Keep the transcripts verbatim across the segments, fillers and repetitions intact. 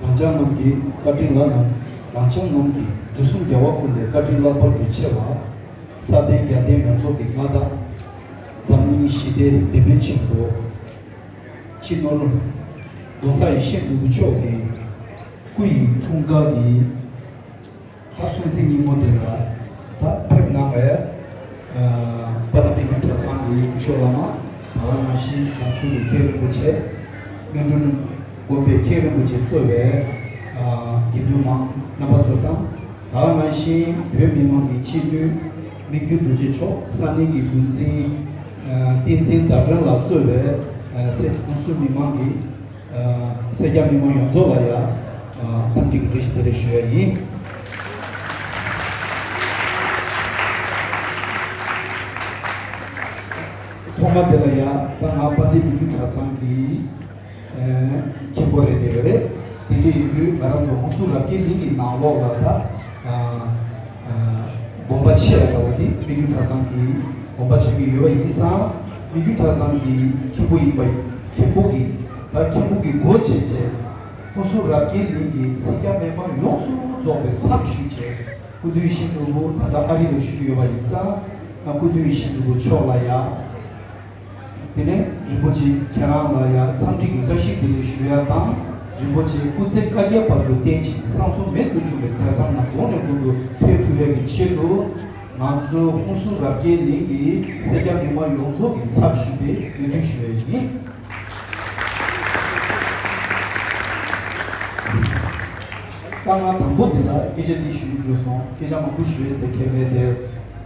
རང་ཅག་རྣམས་ཀྱི་བཀའ་དྲིན་ལགས་ན། རང་ཅག་རྣམས་ཀྱི་དུས་གསུམ་རྒྱལ་བ་ཀུན་ལས་བཀའ་དྲིན་ལྷག་པར་དུ་ཆེ་བ། ས་སྟེང་རྒྱལ་བསྟན་ཡོངས་རྫོགས་ཀྱི་མངའ་བདག་འཛམ་གླིང་ཞི་བདེའི་དེད་དཔོན་ཆེན་པོ། སྤྱི་ནོར་༸གོང་ས་ཡིད་བཞིན་ནོར་བུ་མཆོག་གི་སྐུ་ཡི་འཁྲུངས་སྐར་གྱི་ད་སྲུང་བརྩི་ཉིན་མོ་དེ་ལ། ད་ཕེབས་གནང་བའི་ཨ་དཔལ་ལྡན་སྨད་རྒྱུད་གྲྭ་ཚང་གི་སྐུ་ཞབས་བླ་མ། ད་ག་ནང་བཞིན་རྫོང་ཆུང་གི་མཁན་རིན་པོ་ཆེ། སྨིན་གྲོལ་དགོན་པའི་མཁན་རིན་པོ་ཆེ་གཙོས་པའི་ཨ་དགེ་འདུན་མང་རྣམ་པ་ཚོ་དང་། ད་ག་ནང་བཞིན་བོད་མི་མང་གི་སྤྱི་འཐུས་མི་བསྐྱོད་རྡོ་རྗེ་མཆོག་ས་གནས་ཀྱི་འགོ་འཛིན་ཨ་བསྟན་འཛིན་ཟླ་སྒྲོན་ལགས་གཙོས་པའི་ཨ་སེར་སྐྱ་ཀུན་གསུམ་མི་མང་གི་ཨ་སེར་སྐྱ་མི་མང་ཡོངས་རྫོགས་ལ་ཡང་ཨ་འཚམས་འདྲི་གི་བཀྲ་ཤིས་བདེ་ལེགས་ཞུ་ཡ་ཡིན། ཐོག་མ་དེ་ལ་ཡང་ད་ང་དཔལ་ལྡན་སྨད་རྒྱུད་གྲྭ་ཚང་གི་ཨ་མཁན་པོ་རེད་དེ་རེད། དེ་འདྲ་ཡིན་དུས་ང་རང་ཚོ་ཧོན་སུར་རབ་རྒྱས་གླིང་གི་ནང་ལོགས་ལ་ད་ཨ་ཨ་དགོན་པ་ཆེ་བ་འདྲ་བོ་དེ་སྨད་རྒྱུད་གྲྭ་ཚང་གི་དགོན་པ་ཆགས་ཀྱི་ཡོད་པ་ཡིན་ཙང་། སྨད་རྒྱུད་གྲྭ་ཚང་གི་མཁན་པོ་ཡིན་པ་ཡིན། མཁན་པོ་གི་ད་མཁན་པོ་གི་སྒོ་འབྱེད་བྱས། ཧོན་སུར་རབ་རྒྱས་གླིང་གི་སེར་སྐྱ་མི་མང་ཡོངས་སུ་རྫོགས་པའི་ཚབ་ཞུས་བྱས། སྐུ་མདུན་ཡིད་བཞིན་ནོར་བུ་ད་ལྟ་ཨ་རི་ལ་བཞུགས་ཡོད་པ་ཡིན་ཙང་། ང་སྐུ་མདུན་ཡིད་བཞིན་ནོར་བུ་མཆོག་ལ་ཡང་། དེ་ནས་རིན་པོ་ཆེ་ཁྱེད་རང་ལ་ཡང་འཚམས་འདྲི་གི་བཀྲ་ཤིས་བདེ་ལེགས་ཞུ་ཡ་དང་། རིན་པོ་ཆེ་སྐུ་ཚེ་བསྐལ་བརྒྱའི་བར་དུ་བརྟན་ཅིང་། གསང་གསུམ་མེད་དུ་འཇོམས་པའི་མཛད་བཟང་རྣམས་གོང་ནས་གོང་དུ་འཕེལ་ཐུབ་ཡ་གི་ཆེད་དུ། ང་ཚོ་ཧོན་སུར་རབ་རྒྱས་གླིང་གི་སེར་སྐྱ་མི་མང་ཡོངས་རྫོགས་ཀྱི་ཚབ་ཞུས་ཏེ་ངོས་འཛིན་ཞུ་ཡ་ཡིན། ད་ང་དང་པོ་འདི་ལ་སྐད་ཆ་འདི་ཞུ་གི་འགྲོ་སོང་། སྐད་ཆ་མང་པོ་ཞུ་ཡས་དེ་ཁེལ་མེད་དེ།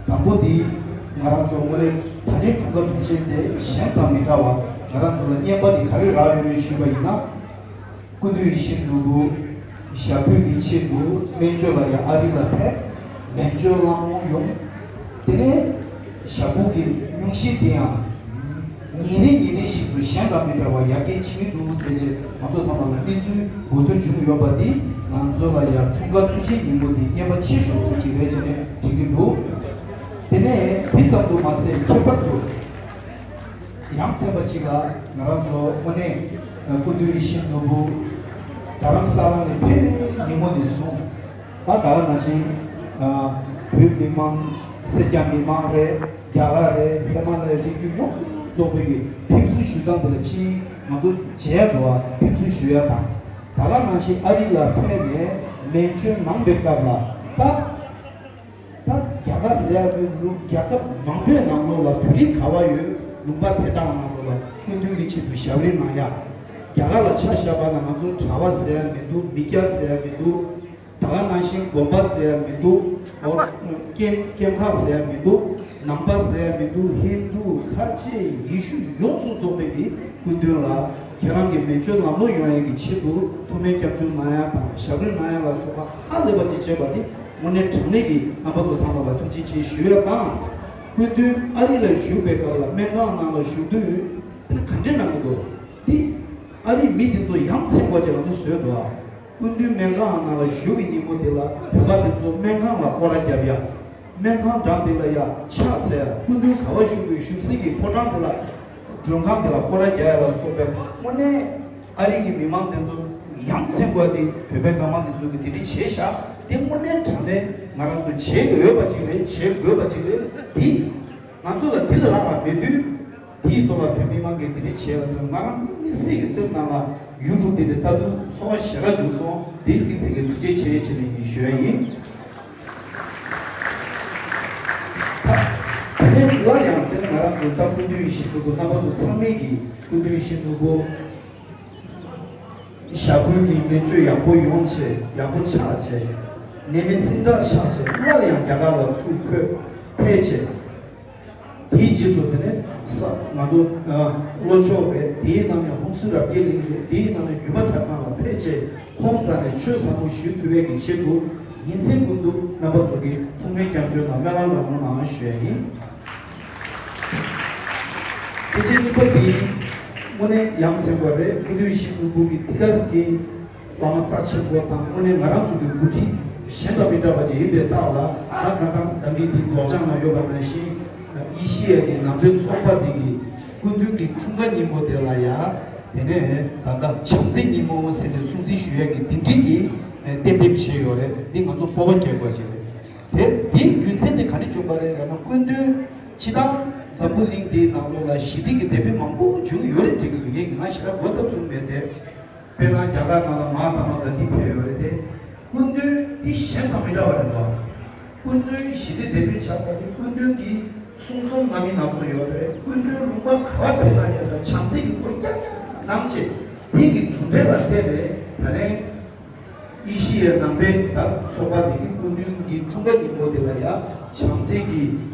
དང་པོ་འདི་ང་རང་ཚོ་དངོས་གནས་ད་ལན་འཁྲུངས་སྐར་དུས་ཆེན་དེ་གཞན་དང་མི་འདྲ་བ། ང་རང་ཚོ་ལ་རྔན་པ་འདི་ག་རེ་རག་ཡོད་མེད་ཞུས་པ་ཡིན་ན། སྐུ་མདུན་ཡིད་བཞིན་ནོར་བུ་ཞབས་པུས་ཀྱི་ཆེད་དུ་སྨན་བཅོས་ལ་ཡང་ཨ་རི་ལ་ཕེབས། སྨན་བཅོས་བླངས་ཡོང་། དེ་ནས་ཞབས་པུ་གི་སྙུང་གཞི་དེ་ཡང་ཉིན་རེ་ཉིན་རེ་བཞིན་དུ་གཞན་དང་མི་འདྲ་བར་ཡར་རྒྱས་ཕྱིན་གྱི་འདུག་ཟེར་བྱས། ང་ཚོ་ཚང་མ་ལ་གནས་ཚུལ་གོ་ཐོས་བྱུང་ཡོད་པ་འདི་ང་ཚོ་ལ་ཡང་འཁྲུངས་སྐར་དུས་ཆེན་ཉིན་མོ་འདི་རྔན་པ་ཆེ་ཤོས་ཅིག་རེད་ཅེས་ནས་དྲན་གྱི་འདུག་དེ་ནས་དེ་ཙམ་དུ་མ་ཟད་ཁྱད་པར་དུ་ཡ་མཚན་པ་ཅིག་ལ་ང་རང་ཚོ་དངོས་གནས་སྐུ་མདུན་ཡིད་བཞིན་ནོར་བུ་རྡ་རམ་ས་ལ་ནས་ཕེབས་པའི་ཉིན་མོ་ནས་བཟུང་། ད་ད་ག་ནང་བཞིན་ཨ་བོད་མི་མང་། སེར་སྐྱ་མི་མང་རེད། རྒྱ་གར་རེད། ཧི་མ་ལ་ཡའི་རི་རྒྱུད་ཡོངས་སུ་རྫོགས་པའི་གི་ཕེབས་བསུ་ཞུ་སྟངས་དེ་ལ་ཕྱིན། ང་ཚོ་མཇལ་འགྲོ་བ་ཕེབས་བསུ་ཞུ་ཡ་དང་། ད་ག་ནང་བཞིན་ཨ་རི་ལ་ཕེབས་ནས་སྨན་བཅོས་གནང་པའི་སྐབས་ལ་ད་ད་རྒྱ་གར་ཟེར་ཡ་གི་ལུང་། རྒྱལ་ཁབ་མང་པོའི་ནང་ལོགས་ལ་བོད་རིགས་ག་བ་ཡོད། ལུང་པ་དེ་དག་ནང་ལོགས་ལ་སྐུ་མདུན་གྱི་ཆེད་དུ་ཞབས་རིམ་གནང་ཡ། རྒྱ་གར་ལ་ཆ་བཞག་པ་ན་ང་ཚོ་གྲྭ་པ་ཟེར་ཡ་མི་འདུག་མི་སྐྱ་ཟེར་ཡ་མི་འདུག་ད་ག་ནང་བཞིན་དགོན་པ་ཟེར་ཡ་མི་འདུག་ཨོ། ཀེམ་ཀེམ་ཁག་ཟེར་ཡ་མི་འདུག་ནང་པ་ཟེར་ཡ་མི་འདུག་ཧིན་དུ། ཁ་ཆེ། ཡེ་ཤུ་ཡོངས་སུ་རྫོགས་པའི་གི་སྐུ་མདུན་ལ་ཁྱེད་རང་གི་སྨན་བཅོས་ལམ་ལྷོང་ཡོང་ཡ་གི་ཆེད་དུ་ཐུགས་སྨོན་སྐྱབས་འཇུག་གནང་ཡ་དང་ཞབས་རིམ་གནང་ཡ་ལ་སོགས་པ་ཧ་ལས་པ་ཅིག་བྱས་པ་དེ་དངོས་གནས་དྲང་གནས་ཀྱི་རྣམ་པ་ཚོ་ཚང་མ་ལ་ཐུགས་རྗེ་ཆེ་ཞུ་ཡ་དང་། སྐུ་མདུན་ཨ་རི་ལ་བཞུགས་པའི་སྐབས་ལ་སྨན་ཁང་ནང་ལ་བཞུགས་དུས་དེ་ག་འདྲས་གནང་གི་འདུག་དེ་ཨ་རིའི་མི་དེ་ཚོ་ཡ་མཚན་པ་ཅིག་ང་ཚོ་བཟོས་འདུག་ཨ། སྐུ་མདུན་སྨན་ཁང་ནང་ལ་བཞུགས་པའི་ཉིན་མོ་དེ་ལ་བོད་པ་དེ་ཚོ་སྨན་ཁང་ལ་སྐོར་ར་བརྒྱབ་ཡ། སྨན་ཁང་འགྲམ་དེ་ལ་ཡ་ཕྱག་འཚལ་ཡ། སྐུ་མདུན་ག་བ་བཞུགས་པའི་བཞུགས་སའི་གི་ཕོ་བྲང་དེ་ལ། མགྲོན་ཁང་དེ་ལ་སྐོར་ར་རྒྱག་ཡ་ལ་སོགས་པའི་དངོས་གནས་ཨ་རི་གི་མི་མང་དེ་ཚོ་ཡ་མཚན་པ་དེ་བོད་པའི་མི་མང་དེ་ཚོ་གི་དེ་འདྲ་བྱས་ཤག་དེ་དངོས་གནས་དྲང་གནས་ང་རང་ཚོ་བྱེད་དགོས་པ་ཅིག་རེད། བྱེད་དགོས་པ་ཅིག་རེད། དེ་ང་ཚོ་ལ་དེ་ལས་ལྷག་པ་མེད་དུས། དེའི་ཐོག་ལ་བོད་མི་མང་གིས་དེ་འདྲ་བྱས་པ་དེ་ལ་ང་རང་དངོས་གནས་སེམས་ཀྱི་སེམས་ནང་ལ་ཡུལ་དུ་དེ་འདྲ་ལྟ་དུས་ཚོར་བ་ཞེ་དྲག་བྱུང་སོང་། དེ་དམིགས་བསལ་གྱི་ཐུགས་རྗེ་ཆེ་ཞེས་ནས་ངས་ཞུ་ཡ་ཡིན། ད་དེ་ནས་སླར་ཡང་དེ་ནས་ང་རང་ཚོའི་སྐུ་མདུན་ཡིད་བཞིན་ནོར་བུ་རྣམ་པ་ཚོ་ཚང་མས་ཀྱིས་སྐུ་མདུན་ཡིད་བཞིན་ནོར་བུ་ཞབས་བརྟན་གྱི་སྨན་བཅོས་ཡག་པོ་ཡོང་ཆེད། ཡག་པོ་ཆགས་ཆེད། ནད་མེད་སེམས་དྲག་ཆགས་ཆེད། སླར་ཡང་རྒྱ་གར་ལ་ཚུར་འཁོད་ཕེབས་ཆེད། དེའི་རྗེས་སུ་དེ་ནས་ས་ང་ཚོ་ཨ་ལྷོ་ཕྱོགས་རེད། དེའི་ནང་ནས་ཧོན་སུར་རབ་རྒྱས་གླིང་རེད། དེའི་ནང་ནས་རྒྱུད་པ་གྲྭ་ཚང་ལ་ཕེབས་ཆེད་ཁོང་རྩ་ནས་ཆོས་ཟབ་མོ་ཞུ་ཐུབ་པའི་གི་ཆེད་དུ་ཉིན་མཚན་ཀུན་ཏུ་རྣམ་པ་ཚོ་གིས་ཐུགས་སྨོན་སྐྱབས་བཅོལ་དང་སྨོན་ལམ་རོགས་གནང་གནང་ཞུ་ཡ་ཡིན། དེ་རྗེས་གཉིས་པ་འདི་དངོས་གནས་ཡ་མཚན་པ་རེད། སྐུ་མདུན་ཡིད་བཞིན་ནོར་བུ་གི་འདི་ག་ཟེར་གྱི་བླ་མ་རྩ་ཆེན་པོ་དང་། དངོས་གནས་ང་རང་ཚོ་གི་འགོ་ཁྲིད་གཞན་དང་མི་འདྲ་བ་ཅིག་ཡིན་པའི་རྟགས་ལ། ད་ག་དང་ད་གིན་འདི་སྒྲོག་སྦྱང་ནང་ཡོད་པ་ནང་བཞིན་ཨེ་ཤེ་ཡ་གི་ནང་པའི་ཚོགས་པ་འདི་གི་སྐུ་མདུན་གྱི་འཁྲུངས་སྐར་ཉིན་མོ་དེ་ལ་ཡ། དེ་ནས་ད་ལྟ་བྱམས་བརྩེའི་ཉིན་མོ་ཟེར་ནས་སྲུང་བརྩི་ཞུ་ཡག་གི་སྡིངས་ཆ་གི་གཏན་འབེབས་བྱས་ཡོད་རེད། འདི་ང་ཚོ་སྤོབས་པ་སྐྱེ་དགོས་ཀྱི་རེད། དེ་དེའི་རྒྱུ་མཚན་དེ་ག་ནས་བྱུང་པ་རེད་ལབ་ན། སྐུ་མདུན་སྤྱིར་བཏང་འཛམ་བུ་གླིང་འདིའི་ནང་ལོགས་ལ་ཞི་བདེ་གི་དེ་དཔེ་མང་པོ་བྱུང་ཡོད་རེད་དྲན་གྱི་འདུག་ངས་ང་ཞེ་དྲག་མགོ་བཏབ་ཚུལ་མེད་དེ། དཔེར་ན་རྒྱ་གར་ནང་ལ་མ་ཧཱ་ཏ་མ་གྷན་དྷི་ཕེབས་ཡོད་རེད་དེ། སྐུ་མདུན་འདི་གཞན་དང་མི་འདྲ་བ་རེད་དོ། སྐུ་མདུན་ཞི་བདེ་དེ་དཔེ་ཆགས་པ་དེ་སྐུ་མདུན་གྱི་གསུང་རྩོམ་སྣ་མིན་སྣ་ཚོགས་ཡོད་རེད། སྐུ་མདུན་ལུང་པ་ག་བ་ཕེབས་ན་ཡང་འདྲ་བྱམས་བརྩེ་གི་སྐོར་རྐྱང་རྐྱང་གནང་བྱས། དེ་གི་གྲུབ་འབྲས་ལ་བལྟས་པས་ད་ལན་ཨེ་ཤི་ཡའི་ནང་པའི་ད་ཚོགས་པ་དེ་གི་སྐུ་མདུན་གྱི་འཁྲུངས་སྐར་ཉིན་མོ་དེ་ལ་ཡང་བྱམས་བརྩེ་གི་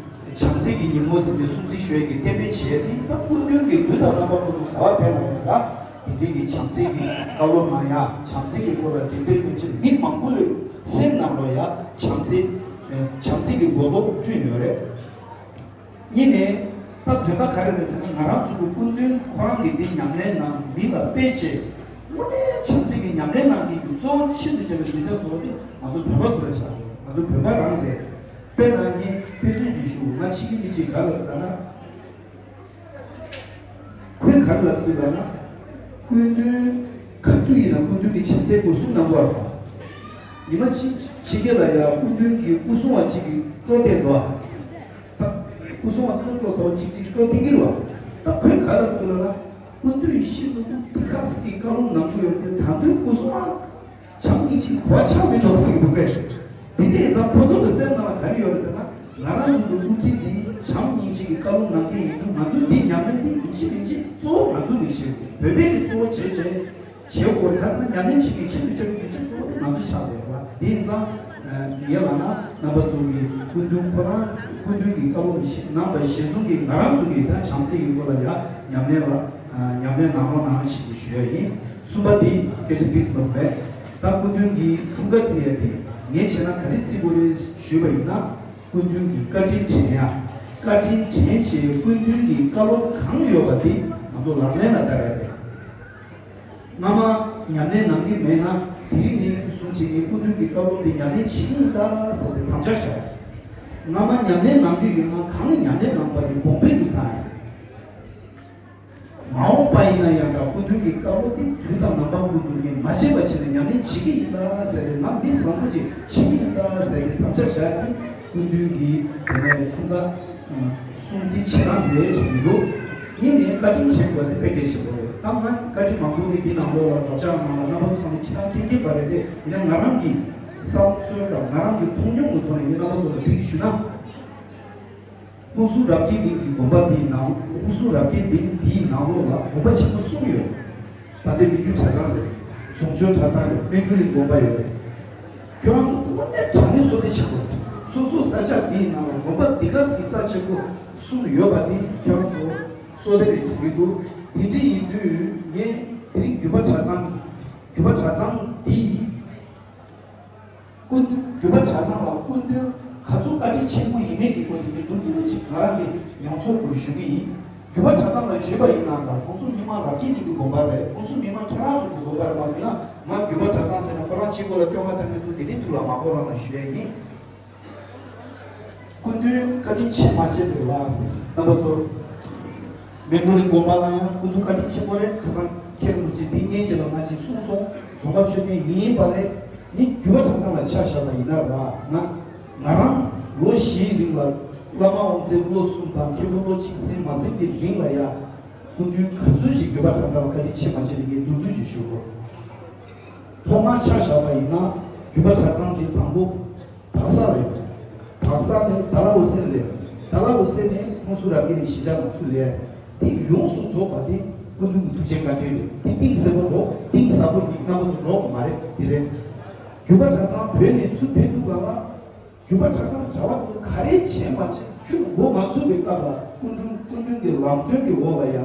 བྱམས་བརྩེ་གི་ཉིན་མོ་ཟེར་ནས་སྲུང་བརྩི་ཞུ་ཡས་ཀྱི་གཏན་འབེབས་བྱས་ཏེ། ད་སྐུ་མདུན་གྱི་དུས་དང་རྣམ་པ་ཀུན་ཏུ་ག་བ་ཕེབས་ན་ཡང་འདྲ། དེ་འདྲའི་གི་བྱམས་བརྩེ་གི་བཀའ་སློབ་གནང་ཡ། བྱམས་བརྩེ་གི་སྐོར་ལ་འགྲེམས་སྟོན་སྐྱོན་ཅིག་མི་མང་པོའི་སེམས་ནང་ལ་ཡ་བྱམས་བརྩེ། ཨ། བྱམས་བརྩེ་གི་གོ་རྟོགས་བསྐྲུན་ཡོད་རེད། གཉིས་ནས་ད་དོན་དག་ག་རེ་རེད་ཟེར་ན། ང་རང་ཚོ་གི་སྐུ་མདུན་ཁོ་རང་གིས་འདི་ཉམས་ལེན་གནང་མི་ལ་དཔེ་བྱས། དངོས་གནས་བྱམས་བརྩེ་གི་ཉམས་ལེན་གནང་མཁན་གྱི་གཙོ་བོ་ཆེད་དུ་བྱ་བའི་གདུལ་བྱ་བཟོ་བ་དེ་ང་ཚོ་བོད་པ་ཚོ་རེད་ཤག་ང་ཚོ་བོད་པ་རང་རེད། དཔེར་ན་ངས་དཔེ་མཚོན་ཅིག་ཞུ། ང་ཕྱི་རྒྱལ་མི་གཅིག་ག་ལ་ཟེར་ན། ཁོས་ག་རེ་ལབ་འདུག་ལབ་ན། སྐུ་མདུན་ག་དུས་ཡིན་ན་སྐུ་མདུན་གྱི་བྱམས་བརྩེའི་སྐོར་གསུང་གནང་དགོས་རེད་པ། ཉི་མ་གཅིག་ཕྱི་རྒྱལ་ལ་ཡ་སྐུ་མདུན་གྱི་སྐུ་སྲུང་བ་གཅིག་གིས་སྤྲོ་བསྟན་འདུག་ཨ། ད་སྐུ་སྲུང་བ་ཚོ་སྤྲོ་ཟ་བ་གཅིག་གཅིག་སྤྲོ་བསྟན་གྱི་རེད་པ། ད་ཁོས་ག་རེ་ལབ་འདུག་ལབ་ན། སྐུ་མདུན་ཡིད་བཞིན་ནོར་བུ་འདི་ག་ཟེར་གྱི་བཀའ་སློབ་གནང་གི་ཡོད་དེ། ད་དུང་སྐུ་སྲུང་བ་བྱམས་སྙིང་རྗེ་གོ་ཆག་མི་འདུག་ཟེར་གྱི་འདུག་པས། དེ་འདྲ་ཡིན་ཙང་ཁོ་ཚོ་གི་སེམས་ནང་ལ་ག་རེ་ཡོད་རེད་ཟེར་ན། ང་རང་ཚོ་གི་སློབ་ཁྲིད་འདི་བྱམས་སྙིང་རྗེ་གི་བཀའ་སློབ་གནང་མཁན་ཡིན་དུས། ང་ཚོ་འདི་ཉམས་ལེན་འདི་ཡིན་གཅིག་མིན་གཅིག་གཙོ་བོ་ང་ཚོ་གི་བྱེད་དགོས། བོད་པའི་གི་གཙོ་བོ་བྱེད་བྱེད་བྱེད་དགོས། ག་ཟེར་ན་ཉམས་ལེན་བྱེད་མཁན་ཁྱིམ་དུ་བཅའ་བའི་གདུལ་བྱ་གཙོ་བོ་དེ་ང་ཚོ་ཆགས་བསྡད་ཡོད་པ། དེ་ཡིན་ཙང་ངས་ལབ་ན། རྣམ་པ་ཚོ་གི་སྐུ་མདུན་ཁོ་རང་སྐུ་མདུན་གྱི་བཀའ་སློབ་གནང་བ་གཞིར་བཟུང་གིས་ང་རང་ཚོ་གིས་ད་བྱམས་བརྩེ་གི་སྐོར་ལ་ཡ་ཉམས་ལེན་ལ་ཉམས་ལེན་གནང་རོགས་གནང་ཞེས་ཞུ་ཡ་ཡིན། གསུམ་པ་དེ་སྐད་ཆ་ཕིགས་མ་མེད། ད་སྐུ་མདུན་གྱི་འཁྲུངས་སྐར་བརྩི་ཡ་དེ་ངས་བྱས་ན་ག་རེ་བརྩི་དགོས་རེད་ཞུས་པ་ཡིན་ན། སྐུ་མདུན་གྱི་བཀའ་དྲིན་དྲན་ཡ། བཀའ་དྲིན་དྲན་བྱས་སྐུ་མདུན་གྱི་བཀའ་སློབ་གང་ཡོད་པ་དེ་ང་ཚོ་ལག་ལེན་ལ་བསྟར་ཡ་རེད། སྔ་མ་ཉམས་ལེན་གནང་གི་མེད་ན། དེ་རིང་ནས་བཟུང་བྱས་ངས་སྐུ་མདུན་གྱི་བཀའ་སློབ་དེ་ཉམས་ལེན་བྱེད་ཀྱི་ཡིན་ད་ཟེར་ཏེ་དམ་བཅའ་བཞག་སྔ་མ་ཉམས་ལེན་གནང་གི་ཡོད་ན་གང་ཉམས་ལེན་གནང་པ་དེ་གོང་འཕེལ་དུ་བཏང་ཡ། མ་འོངས་པ་ཡིན་ན་ཡང་འདྲ། སྐུ་མདུན་གྱི་བཀའ་སློབ་དེ་དུས་དང་རྣམ་པ་ཀུན་ཏུ་ངས་མ་བརྗེད་པ་བྱས་ནས་ཉམས་ལེན་བྱེད་ཀྱི་ཡིན་ད་ཟེར་ཏེ། ང་མི་བཟང་པོ་ཅིག་བྱེད་ཀྱི་ཡིན་ད་ཟེར་ཏེ་དམ་བཅའ་བཞག་ཡ་དེ། སྐུ་མདུན་གྱི་དེ་ནས་འཁྲུངས་སྐར་སྲུང་བརྩི་བྱེད་སྟངས་རེད་དྲན་གྱི་འདུག་གཉིས་ནས་བཀའ་དྲིན་དྲན་དགོས་དེ་དཔེ་གལ་ཆེན་པོ་རེད། ད་ང་བཀའ་དྲིན་མང་པོ་དེ་འདི་ནང་ལོགས་ལ་སྒྲོག་སྦྱང་གནང་བ། རྣམ་པ་ཚོ་ཚང་མས་ཅི་ཐང་མཁྱེན་མཁྱེན་པ་རེད་དེ། ཡིན་ན་ང་རང་གི་བསམ་ཚུལ་དང་ང་རང་གི་མཐོང་མྱོང་གི་ཐོག་ནས་ངས་རྣམ་པ་ཚོ་ལ་འདི་ཞུ་ན། ཧུན་སུར་རབ་རྒྱས་གླིང་གི་དགོན་པ་འདིའི་ནང་། ཧུན་སུར་རབ་རྒྱས་གླིང་འདིའི་ནང་ལོགས་ལ་དགོན་པ་ཆེན་པོ་གསུམ་ཡོད། དཔལ་ལྡན་མི་འགྱུར་གྲྭ་ཚང་རེད། ཟུང་སྦྱོར་གྲྭ་ཚང་རེད། སྨིན་གྲོལ་གླིང་དགོན་པ་ཡོད་རེད། ཁྱོད་རང་ཚོ་དངོས་གནས་དྲང་གནས་བསམ་གཏན་ཆགས་དགོས་རེད། སོ་སོ་ས་ཆ་འདིའི་ནང་ལ་དགོན་པ་འདི་ག་ཟེར་གྱི་རྩ་ཆེན་པོ་གསུམ་ཡོད་པ་འདི་ཁྱོད་རང་ཚོ་བསམ་གཏན་རེད་དྲན་གྱི་འདུག་དེ་འདྲ་ཡིན་དུས་ངས་དེ་རིང་བརྒྱུད་པ་གྲྭ་ཚང་། བརྒྱུད་པ་གྲྭ་ཚང་འདིའི་སྐུ་མདུན། བརྒྱུད་པ་གྲྭ་ཚང་ལ་སྐུ་མདུན་ག་ཚོད་བཀའ་དྲིན་ཆེན་པོ་ཡིན་མིན་གྱི་སྐོར་དེ་ངས་མདོར་བསྡུས་ཅིག་ང་རང་གི་མྱོང་ཚོར་སྐོར་ཞུ་གི་ཡིན། བརྒྱུད་པ་གྲྭ་ཚང་ལ་ཞུས་པ་ཡིན་ན། ད་ཁོང་ཚོ་རྙིང་མ་རབ་རྒྱས་གླིང་གི་དགོན་པ་རེད། ཁོང་ཚོ་རྙིང་མ་ཁྱེད་རང་ཚོ་གི་དགོན་པ་རེད་མ་གཏོགས། ཡང་ང་བརྒྱུད་པ་གྲྭ་ཚང་ཟེར་ན་ཁོ་རང་གཅིག་པོ་ལ་སྐྱོ་ང་དང་ངེད་ཚོ་དེ་ནས་ཐུགས་ལ་མ་འཁོར་བ་ལ་ཞུ་ཡ་ཡིན། སྐུ་མདུན་བཀའ་དྲིན་ཆེ་མ་ཆེ་དེ་རེད་བ། རྣམ་པ་ཚོ། སྨིན་གྲོལ་གླིང་དགོན་པ་ལ་ཡང་སྐུ་མདུན་བཀའ་དྲིན་ཆེན་པོ་རེད། ཁ་སང་མཁན་རིན་པོ་ཆེ་འདི་སྔོན་ཆད་ལ་ང་ཅིག་གསུངས་སོང་། རྫོང་དཔོན་ཆོས་དོན་ཡིན་པ་རེད། ནི་བརྒྱུད་པ་གྲྭ་ཚང་ལ་ཆ་བཞག་པ་ཡིན་ན་ར། ང་ང་རང་ལོ་བཞིའི་རིང་ལ་བླ་མ་དབང་ཚད་བློ་གསུམ་དང་མཁན་པོ་བློ་གཅིག་ཟིན་མ་ཟིན་གྱི་རིང་ལ་ཡ། སྐུ་མདུན་ག་ཚོད་ཞིག་བརྒྱུད་པ་གྲྭ་ཚང་ལ་བཀའ་དྲིན་ཆེ་མ་ཆེ་དེ་ངས་མདོར་བསྡུས་ཀྱིས་ཞུ་དགོས། ཐོག་མར་ཆ་བཞག་པ་ཡིན་ན། བརྒྱུད་པ་གྲྭ་ཚང་དེ་དང་པོ་བག་ས་ལ་ཡོད། བག་ས་ནས་ཏཱ་ལ་འོད་ཟེར་ལ་ཡོད། ཏཱ་ལ་འོད་ཟེར་ནས་ཁོང་ཚོ་རབ་རྒྱས་ནས་གཞིས་ཆགས་ནང་ཚུར་ལེན། དེ་ཡོངས་སུ་རྫོགས་པ་དེ་སྐུ་མདུན་གྱི་ཐུགས་རྗེ་བཀའ་དྲིན་རེད། དེ་གཏིང་ཟབ་པོ་འགྲོ། གཏིང་ཟབ་པོ་ནི་རྣམ་པ་ཚོ་འགྲོ་མ་རེད། དེ་རེད། བརྒྱུད་པ་གྲྭ་ཚང་བོད་ནས་ཚུར་ཕེབས་དུས་སྒང་ལ། བརྒྱུད་པ་གྲྭ་ཚང་གྲྭ་པ་ཚོ་ག་རེ་བྱས་མ་བྱས་ཁྱོན་མགོ་མ་ཚོས་པའི་སྐབས་ལ། སྐུ་མདུན་སྐུ་མདུན་གྱི་ལམ་སྟོན་གྱི་འོག་ལ་ཡ།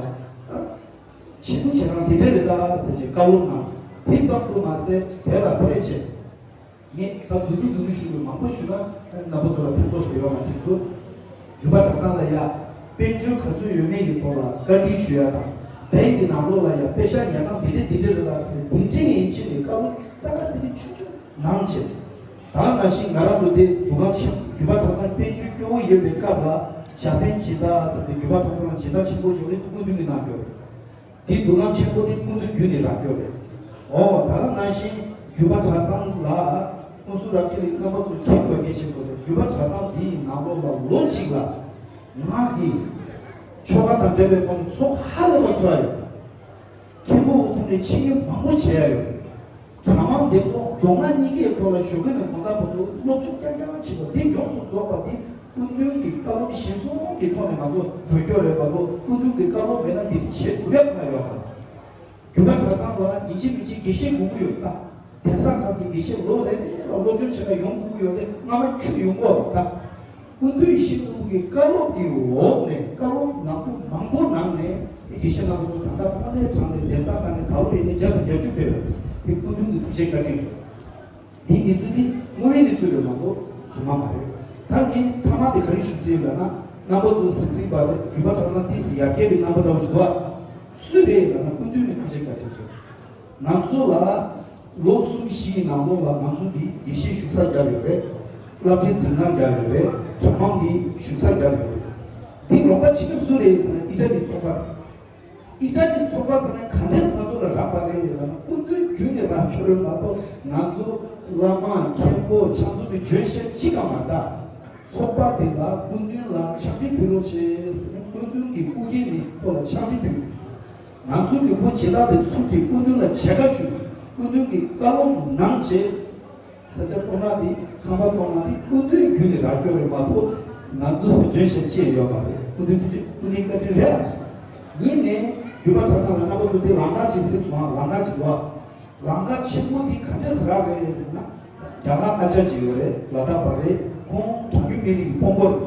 བྱེད་དུ་བྱེད་སྟངས་དེ་འདྲ་རེད་ད་ཟེར་གྱི་བཀའ་སློབ་གནང་། དེ་ཙམ་དུ་མ་ཟད་བོད་ལ་ཕེབས་བྱས། ངས་ད་མདོར་བསྡུས་མདོར་བསྡུས་ཞུ་དགོས། མང་པོ་ཞུས་ན་རྣམ་པ་ཚོ་ལ་ཕན་ཐོགས་ཤིག་ཡོད་མ་དྲན་འདུག་བརྒྱུད་པ་གྲྭ་ཚང་ལ་ཡ་དཔལ་འབྱོར་ག་ཚོད་ཡོད་མེད་ཀྱི་ཐོག་ལ་བཀའ་འདྲི་ཞུ་ཡ་དང་། བོད་ཀྱི་ནང་ལོགས་ལ་ཡ་པེ་ཤག་ཉར་སྟངས་འདི་འདྲ་འདི་འདྲ་རེད་ལ་ཟེར་ནས་དེ་འདྲ་ཡིན་ཕྱིན་ནས་བཀའ་སློབ་རྩ་ཁ་ཚིག་གི་ཆུང་ཆུང་གནང་བྱས། ད་ནང་བཞིན་ང་རང་ཚོ་དེ་འདུ་ཁང་ཆེན། བརྒྱུད་པ་གྲྭ་ཚང་དཔལ་འབྱོར་སྐྱོ་བོ་ཡོད་པའི་སྐབས་ལ་ཞབས་པད་སྦྱིན་བདག་ཟེར་ཏེ། བརྒྱུད་པ་གྲྭ་ཚང་ལ་སྦྱིན་བདག་ཆེན་པོ་འབྱོར་རེད། སྐུ་མདུན་གྱིས་གནང་ཡོད་རེད། འདིའི་མདུན་ལམ་ཆེན་པོ་དེ་ཀུན་འདུས་རྒྱུད་ནས་རག་རྒྱུ་རེད། འོ་ད་ག་ནང་བཞིན་བརྒྱུད་པ་གྲྭ་ཚང་ལ་ཀུན་གསལ་རབ་རྒྱས་གླིང་རྣམ་པ་ཚོ་མཁྱེན་དགོས་ངེས་ཤེས་དགོས་ཏེ། བརྒྱུད་པ་གྲྭ་ཚང་འདིའི་ནང་ལོགས་ལ་ལོ་གཅིག་ལ་ང་གིས་ཆོ་ག་དང་འབྲེལ་བའི་སྒོ་ནས་ཚོགས་ཧ་ལས་པ་ཚོགས་ཡ་ཡོད། མཁན་པོ་འོ་ཐུག་ནས་འཆད་ཉན་མང་པོ་བྱས་ཡ་ཡོད། གྲྭ་མང་འདི་ཚོ་མདོ་སྔགས་གཉིས་ཀའི་ཐོག་ལ་ཞོགས་ཀས་ནས་དགོང་དག་བར་དུ་སློབ་སྦྱོང་རྐྱང་རྐྱང་བྱེད་པ་འདི་ཡོངས་སུ་རྫོགས་པ་འདི་སྐུ་མདུན་གྱི་བཀའ་སློབ་གཞིར་བཟུང་གི་ཐོག་ནས་ང་ཚོ་འགྲོ་རྒྱུ་རེད་མ་གཏོགས། སྐུ་མདུན་གྱི་བཀའ་སློབ་མེད་ན་འདི་བྱེད་ཐུབ་ཡ་གང་ཡང་ཡོད་མ་རེད། བརྒྱུད་པ་གྲྭ་ཚང་ལ་ཡིན་གཅིག་མིན་གཅིག་དགེ་བཤེས་དགོས་ཀྱི་ཡོད་ད། གདན་ས་ཁག་གི་དགེ་བཤེས་ལོ་རེ་རེ་ལ་སློབ་སྦྱོང་བྱེད་མཁན་ཡོང་དགོས་ཀྱི་ཡོད་དེ། སྔ་མ་ཁྱོན་ཡོང་གི་ཡོད་ད། སྐུ་མདུན་ཡིད་བཞིན་ནོར་བུ་གི་བཀའ་སློབ་ཀྱི་འོག་ནས། བཀའ་སློབ་ནང་དུ་མང་པོ་ནང་ནས་དགེ་བཤེས་རྣམ་པ་ཚོ་ད་ལྟ་དངོས་གནས་དྲང་ནས་གདན་ས་ཁག་ནས་ད་ལོ་ཡིན་ན་བརྒྱ་དང་བརྒྱད་ཅུ་ཕེབས་ཡོད། དེ་སྐུ་མདུན་གྱི་ཐུགས་རྗེ་བཀའ་དྲིན་རེད། འདིའི་གནས་ཚུལ་འདི་དངོས་ཡོད་གནས་ཚུལ་རེད་མ་གཏོགས་རྫུན་མ་མ་རེད། ད་ངས་མཐའ་མ་དེ་ག་རེ་ཞུ་རྩིས་ཡོད་ལབ་ན། རྣམ་པ་ཚོ་གཟིགས་གཟིགས་པ་རེད། བརྒྱུད་པ་གྲྭ་ཚང་ཏོག་ཙམ་ཡར་རྒྱས་པའི་རྣམ་པ་འདྲ་བོ་ཞིག་འདུག་ཨ། སུ་རེད་ལབ་ན་སྐུ་མདུན་གྱི་ཐུགས་རྗེ་བཀའ་དྲིན་རེད། ང་ཚོ་ལ་ལོ་གསུམ་བཞིའི་ནང་ལོགས་ལ་ང་ཚོ་གིས་དགེ་བཤེས་ཞུ་ས་བརྒྱབ་ཡོད་རེད། སློབ་གྲྭའི་འཛིན་ཁང་བརྒྱབ་ཡོད་རེད། གྲྭ་མང་གི་ཞུ་ས་བརྒྱབ་ཡོད་རེད། འདི་རོགས་པ་བྱེད་མཁན་སུ་རེད་ཟེར་ན་ཨི་ཊ་ལི་ཚོགས་པ་རེད། ཨི་ཊ་ལི་ཚོགས་པ་ཚོ་ནས་ག་འདྲས་ང་ཚོ་ལ་རག་པ་རེད་ལབ་ན། སྐུ་མདུན་བརྒྱུད་ནས་རག་ཆོག་རེད་མ་གཏོགས། ང་ཚོ་བླ་མ་མཁན་པོ་ཕྱག་མཛོད་ཀྱི་འཇོན་ཤོས་གཅིག་ཀྱང་མ་རེད་ད། ཚོགས་པ་འདི་ལ་སྐུ་མདུན་ལ་ཕྱག་བྲིས་ཕུལ་རོགས་བྱེད་ཟེར་ནས་སྐུ་མདུན་གྱི་སྐུ་འགྱེད་ནས་ཁོ་ལ་ཕྱག་བྲིས་ཕུལ། ང་ཚོ་གི་བུ་བྱེ་བྲག་དེ་ཚུར་ཁྲིད། སྐུ་མདུན་ལ་མཇལ་ཁ་ཞུ། སྐུ་མདུན་གྱི་བཀའ་སློབ་གནང་བྱས། ས་ཆ་སྤོ་ན་དེ། ཁང་པ་སྤོ་ན་དེ་སྐུ་མདུན་བརྒྱུད་ནས་རག་རྒྱུ་རེད་མ་གཏོགས། ང་ཚོ་འཇོན་ཤོས་ཅི་ཡང་ཡོད་མ་རེད། སྐུ་མདུན་ཐུགས་རྗེ། སྐུ་མདུན་བཀའ་དྲིན་རེད་ཨ། ཉིན་ནས་བརྒྱུད་པ་གྲྭ་ཚང་ལ་རྣམ་པ་ཚོ་དེ་ལམ་ཁ་ཅིག་གཟིགས་སོང་ཨ། ལམ་ཁ་ཅིག་འདུག་ཨ། ལམ་ཁ་ཆེན་པོ་དེ་ག་འདྲས་རག་རེད་ཟེར་ན། རྒྱ་གར་ཨ་ཅག་ཅིག་ཡོད་རེད། ལ་དྭགས་པ་རེད། ཁོང་གྲངས་རྒྱུ་མེད་རིགས་ཀྱི་དཔོན་པོ་རེད།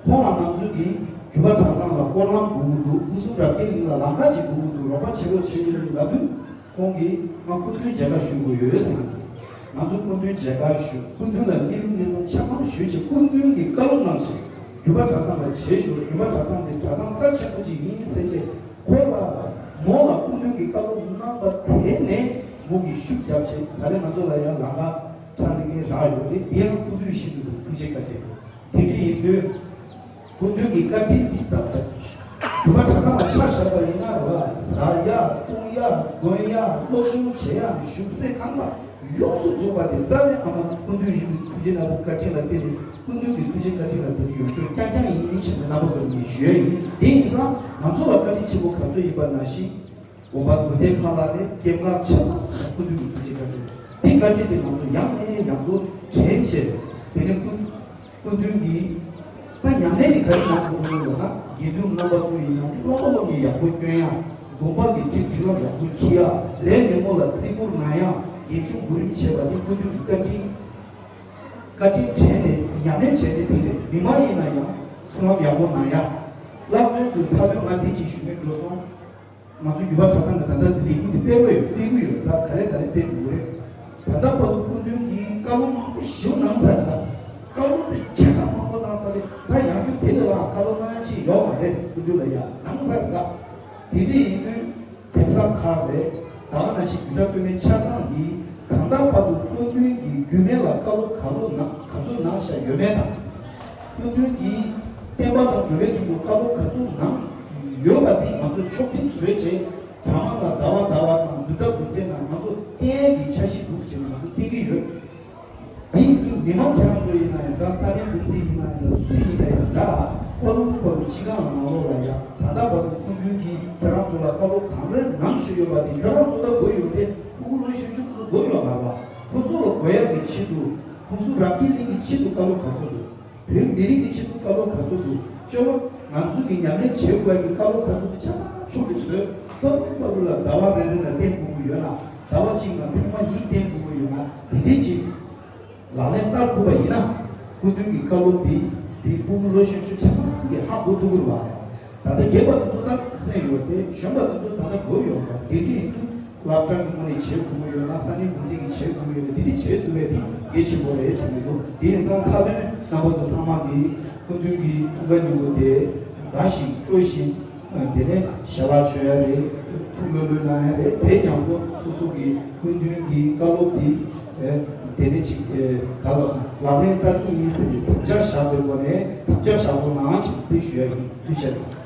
ཁོང་ལ་ང་ཚོས་ཀྱིས་བརྒྱུད་པ་གྲྭ་ཚང་ལ་སྐོར་ལམ་དགོས་ཀྱི་འདུག་ཀུན་གསལ་རབ་རྒྱས་གླིང་ལ་ལམ་ཁ་ཅིག་དགོས་ཀྱི་འདུག་རོགས་པ་བྱེད་རོགས་བྱེད་ལབ་དུས། ཁོང་གིས་ང་སྐུ་མདུན་མཇལ་ཁ་ཞུ་དགོས་ཡོད་ཟེར་གྱི་འདུག་ང་ཚོ་སྐུ་མདུན་མཇལ་ཁ་ཞུ། སྐུ་མདུན་ལ་གནས་ལུགས་གནས་ཚུལ་ཆ་ཚང་ཞུས་བྱས། སྐུ་མདུན་གྱིས་བཀའ་སློབ་གནང་བྱས། བརྒྱུད་པ་གྲྭ་ཚང་ལ་མཇལ་ཞུ། བརྒྱུད་པ་གྲྭ་ཚང་དེ་གྲྭ་ཚང་རྩ་ཆེན་པོ་ཅིག་ཡིན་ཟེར་བྱས། ཁོ་ལ། མོ་ལ་སྐུ་མདུན་གྱིས་བཀའ་སློབ་གནང་བ་དེ་ནས་མོ་གིས་ཤུགས་བརྒྱབ་བྱས། ད་རེས་ང་ཚོ་ལ་ཡང་ལམ་ཁ་ཁྲ་ལི་ངའི་རག་ཡོད་རེད། དེ་ཡང་སྐུ་མདུན་ཞིག་ཏུ་ཐུགས་རྗེ་བཀའ་དྲིན། དེ་འདྲ་ཡིན་དུས། སྐུ་མདུན་གྱི་བཀའ་དྲིན་འདི་ལྟ་བུ། བརྒྱུད་པ་གྲྭ་ཚང་ལ་ཆ་བཞག་པ་ཡིན་ན་རེད་བ། ཟ་ཡ་འཐུང་ཡ་གོན་ཡ་སློབ་སྦྱོང་བྱེད་ཡ་བཞུགས་སའི་ཁང་པ་ཡོངས་སུ་རྫོགས་པ་དེ་རྩ་བའི་ཨ་མ་སྐུ་མདུན་རིན་པོ་ཆེ་ཐུགས་རྗེ་ཆེན་པོའི་བཀའ་དྲིན་ལ་བརྟེན་ནས། སྐུ་མདུན་གྱི་ཐུགས་རྗེ་བཀའ་དྲིན་ལ་བརྟེན་ནས་ཡོང་རྒྱུ་རྐྱང་རྐྱང་ཡིན་ཞེས་ནས་རྣམ་པ་ཚོར་ངས་ཞུ་ཡ་ཡིན། དེ་ཡིན་ཙང་ང་ཚོ་ལ་བཀའ་དྲིན་ཆེན་པོ་ག་ཚོད་ཡིན་པ་ནང་བཞིན། དགོན་པ་དགོན་སྡེ་ཁག་ལ་རེད། སྐྱེ་འགག་ཆ་ཚང་སྐུ་མདུན་གྱི་ཐུགས་རྗེ་བཀའ་དྲིན་རེད། དེ་བཀའ་དྲིན་དེ་ང་ཚོ་ཡང་ནས་ཡང་དུ་དྲན་བྱས། དེ་ནས་སྐུ། སྐུ་མདུན་གྱིས། ད་ཉམས་ལེན་དེ་ག་རེ་གནང་དགོས་ཀྱི་ཡོད་ལབ་ན། དགེ་འདུན་རྣམ་པ་ཚོ་ཡིན་ན་སློབ་མ་སློབ་གཉེར་ཡག་པོ་སྐྱོན་ཡ། དགོན་པ་གི་ཁྲིམས་སྒྲིག་ལམ་ཡག་པོ་འཁྱེར་ཡ། ལས་སྣེ་མོ་ལ་བརྩི་བཀུར་གནང་ཡ། རྒན་གཞོན་གོ་རིམ་བྱས་པ་དེ་སྐུ་མདུན་གྱི་བཀའ་དྲིན། བཀའ་དྲིན་དྲན་ནས་ཉམས་ལེན་བྱས་ཏེ། དེ་རེད། མི་མང་ཡིན་ན་ཡང་སྨོན་ལམ་ཡག་པོ་གནང་ཡ། ལྷག་དོན་དུ་མཐའ་དོན་ང་འདི་གཅིག་ཞུ་སྙིང་འདོད་སོང་། ང་ཚོ་བརྒྱུད་པ་གྲྭ་ཚང་གི་ད་ལྟ་འདི་ལས་འགུལ་འདི་སྤེལ་གྱི་ཡོད། སྤེལ་གྱི་ཡོད། ད་ག་ལེ་ག་ལེ་སྤེལ་དགོས་ཀྱི་རེད། ད་ལྟ་བར་དུ་སྐུ་མདུན་གྱིས་བཀའ་སློབ་མང་པོ་ཞིག་གནང་ཚར་རེད། ད་བཀའ་སློབ་དེ་ཆེ་ཕྲ་མང་པོ་གནང་ཚར་རེད། ད་ཡང་བསྐྱར་དེ་ལས་ལྷག་བཀའ་སློབ་གནང་ཡ་ཅིག་ཡོད་མ་རེད། སྐུ་མདུན་ལ་ཡ་གནང་ཚར་རེད། ད་དེ་འདྲ་ཡིན་དུས་གདན་ས་ཁག་རེད། ད་ག་ནང་བཞིན་བརྒྱུད་གྲྭ་སྟོད་སྨད་ཆ་ཚང་གིས་ད་ལྟ་བར་དུ་སྐུ་མདུན་གྱིས་རྒྱུད་སྨད་ལ་བཀའ་སློབ་ག་སློབ་གནང་ག་ཚོད་གནང་བཞག་ཡོད་མེད་དང་། སྐུ་མདུན་གྱིས་བསྟན་པ་དང་འགྲོ་བའི་དོན་དུ་བཀའ་སློབ་ག་ཚོད་གནང་ཡོད་པ་དེ་ང་ཚོ་ཕྱོགས་སྒྲིག་བཟོས་བྱས། གྲྭ་མང་ལ་ཟླ་བ་ཟླ་བ་དང་བདུན་ཕྲག་བདུན་ཕྲག་ནང་ང་ཚོ་བསྟན་ཡས་ཀྱི་འཆར་གཞི་འདུག་ཅེས་ང་ཚོ་བསྟན་གྱི་ཡོད། དེ་ཡིན་དུས་མི་མང་ཁྱེད་རང་ཚོ་ཡིན་ན་ཡང་འདྲ། ས་གནས་འགོ་འཛིན་ཡིན་ན་ཡང་འདྲ། སུ་ཡིན་ན་ཡང་འདྲ། བཀའ་སློབ་པ་ཚོ་སྤྱི་ཁང་ནང་ལོགས་ལ་ཡ་ད་ལྟ་བར་དུ་སྐུ་མདུན་གྱིས་ཁྱེད་རང་ཚོ་ལ་བཀའ་སློབ་གང་རེ་གནང་བཞིན་ཡོད་པ་དེ་ཁྱེད་རང་ཚོ་ལ་དགོས་ཡོད་དེ། སྤུ་གུ་ལོ་གཞོན་ཕྱུག་ཚོ་དགོས་ཡོད་མ་རེད་པ། ཁོ་ཚོ་ལ་དགོས་ཡག་གི་ཆེད་དུ། ཁོང་ཚོ་རབ་རྒྱས་གླིང་གི་ཆེད་དུ་བཀའ་སློབ་ག་ཚོད་འདུག་བོད་མི་རིགས་ཀྱི་ཆེད་དུ་བཀའ་སློབ་ག་ཚོད་འདུག་སྤྱི་ལོ་ང་ཚོ་གི་ཉམས་ལེན་བྱེད་དགོས་ཀྱི་བཀའ་སློབ་ག་ཚོད་འདུག་ཆ་ཚང་ཕྱོགས་སྒྲིག་བཟོས། བཀའ་སློབ་བཀའ་སློབ་ལ་ཟླ་བ་རེ་རེ་ལ་བསྟན་དགོས་ཀྱི་ཡོད་ན། ཟླ་བ་གཅིག་ལ་ཐེངས་མ་གཉིས་བསྟན་དགོས་ཀྱི་ཡོད་ན། དེ་འདྲའི་ཅིག་ལག་ལེན་བསྟར་ཐུབ་པ་ཡིན་ན། སྐུ་མདུན་གྱི་བཀའ་སློབ་འདི་འདི་སྤུ་གུ་ལོ་གཞོན་ཕྱུག་ཆ་ཚང་གིས་ཧ་གོ་ཐུབ་ཀྱི་རེད་པ། ད་ལྟ་རྒན་པ་དེ་ཚོ་ད་གསན་ཡོད་དེ། གཞོན་པ་དེ་ཚོ་ད་ལྟ་དགོས་ཡོད་པ། དེ་འདྲ་ཡིན་དུས། སློབ་གྲྭ་གི་ངོས་ནས་བྱེད་དགོས་ཀྱི་ཡོད་ན། ས་གནས་འགོ་འཛིན་གྱིས་བྱེད་དགོས་ཀྱི་ཡོད་ན། དེ་འདྲ་བྱེད་ཐུབ་པ་དེ་གལ་ཆེན་པོ་རེད་དྲན་གྱི་འདུག་དེ་ཡིན་ཙང་མཐའ་དོན་རྣམ་པ་ཚོ་ཚང་མ་གིས་སྐུ་མདུན་གྱི་འཁྲུངས་སྐར་ཉིན་མོ་དེ་དགའ་བཞིན་སྤྲོ་བཞིན། དེ་ནས་ཞལ་ལག་མཆོད་ཡ་རེད། ཐུགས་ལྷོད་ལྷོད་གནང་ཡ་རེད། དེ་མཉམ་དུ་སོ་སོ་གི་སྐུ་མདུན་གྱི་བཀའ་སློབ་དེ། དེ་ནས་ཅིག་ག་ལ་སོང་ལག་ལེན་བསྟར་གྱི་ཡིན་ཟེར་ནས་དམ་བཅའ་བཞག་པའི་སྒོ་ནས། དམ་བཅའ་བཞག་དགོས་ནའང་ཅིག་དེ་ཞུ་ཡ་ཡིན། ཐུགས་རྗེ་ཆེ།